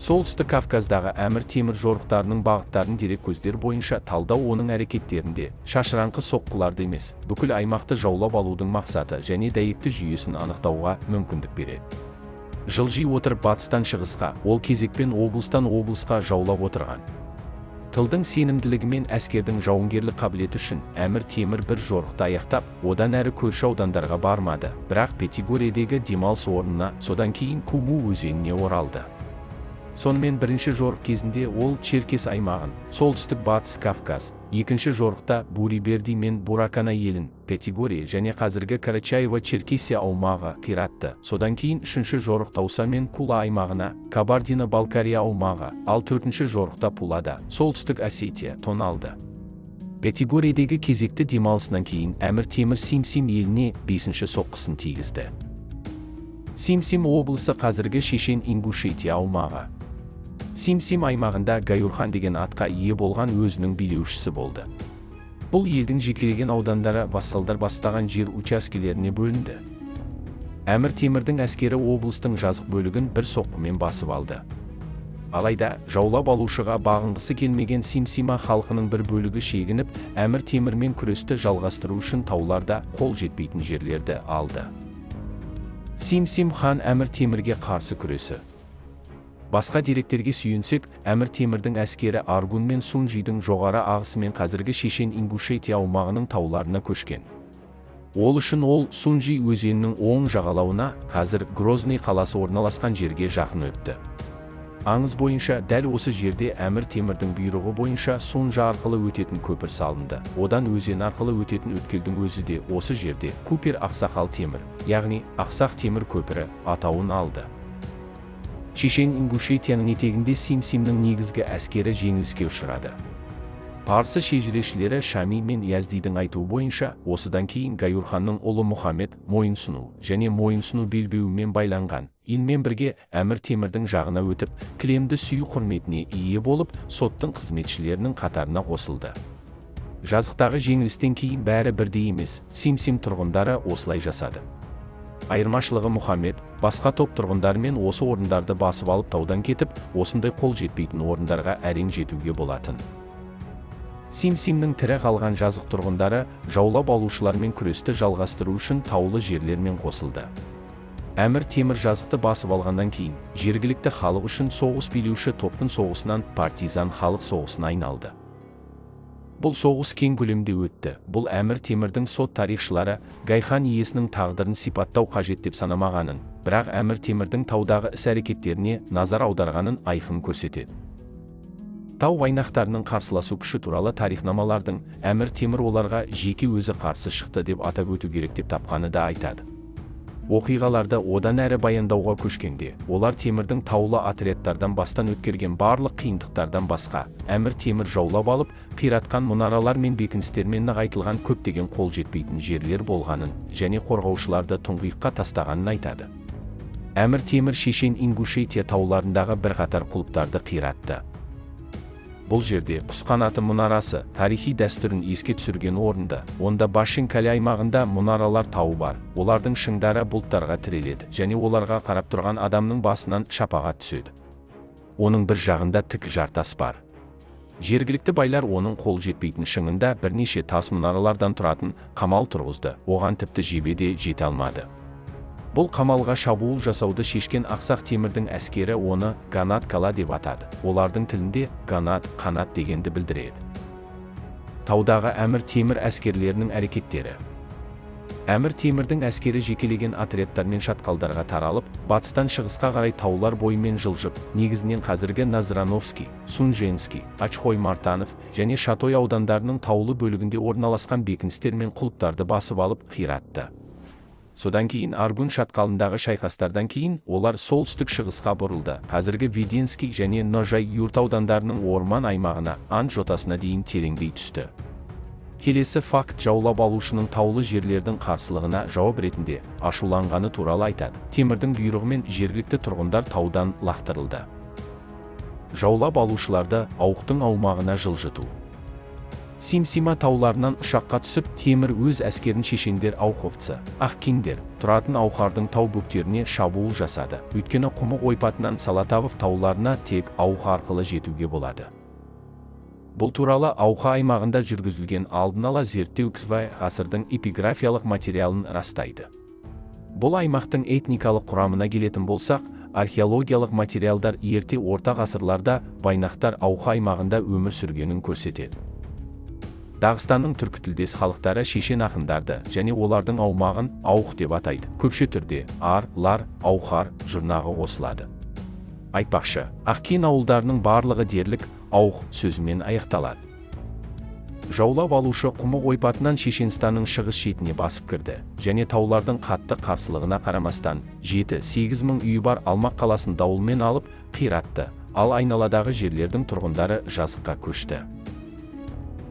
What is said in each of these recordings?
Солтүстік Кавказдағы Әмір Темір жорықтарының бағыттарын дереккөздер бойынша талдау оның әрекеттерінде шашыраңқы соққыларды емес, бүкіл аймақты жаулап алудың мақсаты және дәйекті жүйесін анықтауға мүмкіндік береді. Жылжи отырып батыстан шығысқа, ол кезекпен облыстан облысқа жаулап отырған. Тылдың сенімділігі мен әскердің жауынгерлік қабілеті үшін Әмір Темір бір жорықты аяқтап, одан әрі көрші аудандарға бармады, бірақ Пятигорьедегі демалыс орнына, содан кейін Куму өзеніне оралды. Сонымен, бірінші жорық кезінде ол Черкес аймағын, Солтүстік Батыс Кавказ, екінші жорықта Буриберди мен Буракана елін, Пятигорье және қазіргі Карачаево-Черкесия аумағы, қиратты. Содан кейін үшінші жорық Тауса мен Кула аймағына, Кабардино-Балкария аумағы, ал төртінші жорықта Пулада, Солтүстік Осетия, тоналды. Пятигорьедегі кезекті демалысынан кейін Әмір Темір Сим-Сим еліне бесінші соққысын тигізді. Сим-Сим облысы қазіргі Шешен Ингушетия аумағы. Сим-Сим аймағында Гаюрхан деген атқа ие болған өзінің билеушісі болды. Бұл елдің жекелеген аудандары вассалдар бастаған жер учаскелеріне бөлінді. Әмір Темірдің әскері облыстың жазық бөлігін бір соққымен басып алды. Алайда жаулап алушыға бағынғысы келмеген Симсима халқының бір бөлігі шегініп, Әмір Темірмен күресті жалғастыру үшін тауларда қол жетпейтін жерлерді алды. Сим-Сим хан Әмір Темірге қарсы күресі. Басқа деректерге сүйенсек, Әмір Темірдің әскері Аргун мен Сунжидің жоғары ағысымен қазіргі Шешен Ингушетия аумағының тауларына көшкен. Ол үшін ол Сунжи өзенінің оң жағалауына, қазір Грозный қаласы орналасқан жерге жақын өтті. Аңыз бойынша, дәл осы жерде Әмір Темірдің бұйрығы бойынша Сунжа арқылы өтетін көпір салынды. Одан өзен арқылы өтетін өткелдің өзі де осы жерде Купер Ақсақал Темір, яғни Ақсақ Темір көпірі атауын алды. Шешен Ингушетияның етегінде Сим-Симнің негізгі әскері жеңіліске ұшырады. Парсы шежірешілері Шами мен Яздидің айтуы бойынша, осыдан кейін Гаюрханның ұлы Мұхаммед мойынсұну және мойынсұну белбеуімен байланған елмен бірге Әмір Темірдің жағына өтіп, кілемді сүю құрметіне ие болып, соттың қызметшілерінің қатарына қосылды. Жазықтағы жеңілістен кейін бәрі бірдей емес, Сим-Сим тұрғындары осылай жасады. Айырмашылығы, Мұхаммед басқа топ тұрғындарымен осы орындарды басып алып, таудан кетіп, осындай қол жетпейтін орындарға әрең жетуге болатын. Сим-Симнің тірі қалған жазық тұрғындары жаулап алушылармен күресті жалғастыру үшін таулы жерлермен қосылды. Әмір Темір жазықты басып алғаннан кейін жергілікті халық үшін соғыс билеуші топтың соғысынан партизан халық соғысына айналды. Бұл соғыс кең көлемде өтті. Бұл Әмір Темірдің сот тарихшылары Гайхан иесінің тағдырын сипаттау қажет деп санамағанын, бірақ Әмір Темірдің таудағы іс-әрекеттеріне назар аударғанын айқын көрсетеді. Тау вайнахтарының қарсыласу күші туралы тарихнамалардың Әмір Темір оларға жеке өзі қарсы шықты деп атап өту керек деп тапқаны да айтады. Оқиғаларды одан әрі баяндауға көшкенде, олар Темірдің таулы отрядтардан бастан өткерген барлық қиындықтардан басқа, Әмір Темір жаулап алып, қиратқан мұнаралар мен бекіністермен нығайтылған көптеген қол жетпейтін жерлер болғанын және қорғаушыларды тұңғиыққа тастағанын айтады. Әмір Темір Шешен Ингушетия тауларындағы бірқатар құлыптарды қиратты. Бұл жерде құс қанаты мұнарасы тарихи дәстүрін еске түсірген орынды. Онда Башин-Кале аймағында мұнаралар тауы бар. Олардың шыңдары бұлттарға тіреледі және оларға қарап тұрған адамның басынан шапағат түседі. Оның бір жағында тік жартас бар. Жергілікті байлар оның қол жетпейтін шыңында бірнеше тас мұнаралардан тұратын қамал тұрғызды. Оған тіпті жебе де жете алмады. Бұл қамалға шабуыл жасауды шешкен Ақсақ Темірдің әскері оны Ганат Кала деп атады. Олардың тілінде ганат қанат дегенді білдіреді. Таудағы Әмір Темір әскерлерінің әрекеттері. Әмір Темірдің әскері жекелеген отрядтармен шатқалдарға таралып, батыстан шығысқа қарай таулар бойымен жылжып, негізінен қазіргі Назрановский, Сунженский, Ачхой Мартанов және Шатой аудандарының таулы бөлігінде орналасқан бекіністер мен құлыптарды басып алып, қиратты. Содан кейін Аргун шатқалындағы шайқастардан кейін олар солтүстік шығысқа бұрылды. Қазіргі Веденский және Ножай Юрт аудандарының орман аймағына, Анд жотасына дейін тереңдей түсті. Келесі факт жаулап алушының таулы жерлердің қарсылығына жауап ретінде ашуланғаны туралы айтады. Темірдің бұйрығымен жергілікті тұрғындар таудан лақтырылды. Жаулап алушыларды Ауқтың аумағына жылжыту. Симсима тауларынан ұшаққа түсіп, Темір өз әскерін шешендер ауховцы, ақкеңдер, тұратын Аухардың тау бөктеріне шабуыл жасады. Өйткені Құмық ойпатынан Салатавов тауларына тек Аух арқылы жетуге болады. Бұл туралы Ауха аймағында жүргізілген алдын ала зерттеу XV ғасырдың эпиграфиялық материалын растайды. Бұл аймақтың этникалық құрамына келетін болсақ, археологиялық материалдар ерте орта ғасырларда вайнахтар Ауха аймағында өмір сүргенін көрсетеді. Дағыстанның түркітілдес халықтары шешен ақындарды және олардың аумағын аух деп атайды. Көпше түрде ар, лар, аухар жұрнағы қосылады. Айтпақшы, Ақкен ауылдарының барлығы дерлік аух сөзімен аяқталады. Жаулап алушы Құмық ойпатынан Шешенстанның шығыс шетіне басып кірді және таулардың қатты қарсылығына қарамастан 7-8 мың үйі бар Алмақ қаласын дауылмен алып, қиратты, ал айналадағы жерлердің тұрғындары жазыққа көшті.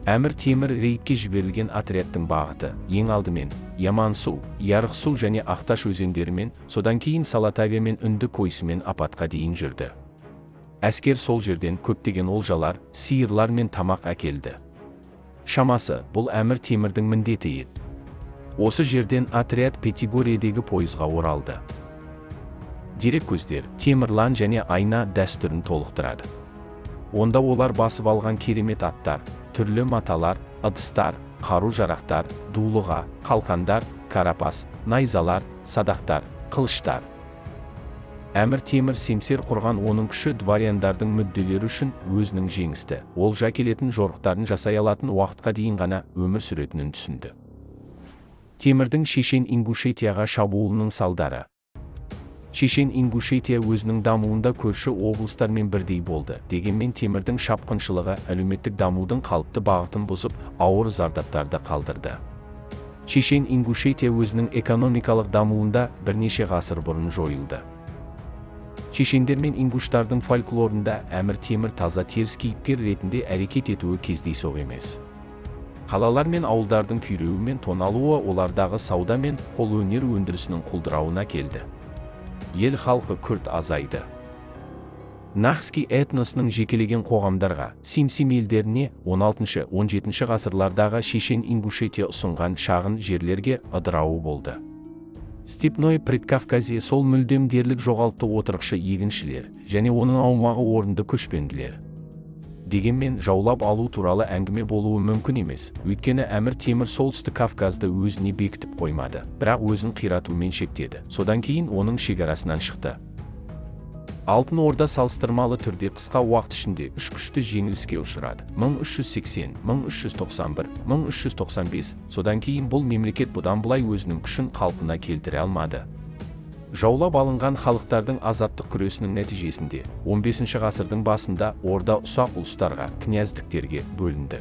Әмір Темір рейдке жіберілген отрядтың бағыты ең алдымен Ямансу, Ярықсу және Ақташ өзендерімен, содан кейін Салатавия мен Үнді Койсымен апатқа дейін жүрді. Әскер сол жерден көптеген олжалар, сиырлар мен тамақ әкелді. Шамасы, бұл Әмір Темірдің міндеті еді. Осы жерден отряд Пятигорьедегі пойызға оралды. Дереккөздер Темірлан және Айна дәстүрін толықтырады. Онда олар басып алған керемет аттар, түрлі маталар, ыдыстар, қару-жарақтар, дулыға, қалқандар, карапас, найзалар, садақтар, қылыштар. Әмір Темір семсер құрған оның күші дворяндардың мүдделері үшін өзінің жеңісті, олжа келетін жорықтарын жасай алатын уақытқа дейін ғана өмір сүретінін түсінді. Темірдің Шешен Ингушетияға шабуылының салдары. Шешен Ингушетия өзінің дамуында көрші облыстармен бірдей болды. Дегенмен Темірдің шапқыншылығы әлеуметтік дамудың қалыпты бағытын бұзып, ауыр зардаптарды қалдырды. Шешен Ингушетия өзінің экономикалық дамуында бірнеше ғасыр бұрын жойылды. Шешендер мен ингуштардың фольклорында Әмір Темір таза теріс кейіпкер ретінде әрекет етуі кездейсоқ емес. Қалалар мен ауылдардың күйреуі мен тоналуы олардағы сауда мен қолөнер өндірісінің құлдырауына келді. Ел халқы күрт азайды. Нахский этносының жекелеген қоғамдарға, Симсим елдеріне 16-17 ғасырлардағы Шешен Ингушетия ұсынған шағын жерлерге ыдырауы болды. Степной Предкавказье сол мүлдем дерлік жоғалтты отырықшы егіншілер және оның аумағы орынды көшпенділер. Дегенмен жаулап алу туралы әңгіме болуы мүмкін емес, өйткені Әмір Темір Солтүстік Кавказды өзіне бекітіп қоймады, бірақ өзін қиратумен шектеді. Содан кейін оның шекарасынан шықты. Алтын Орда салыстырмалы түрде қысқа уақыт ішінде үш күшті жеңіліске ұшырады. 1380, 1391, 1395. Содан кейін бұл мемлекет бұдан былай өзінің күшін қалпына келтіре алмады. Жаулап алынған халықтардың азаттық күресінің нәтижесінде 15 ғасырдың басында Орда ұсақ ұлыстарға, князьдіктерге бөлінді.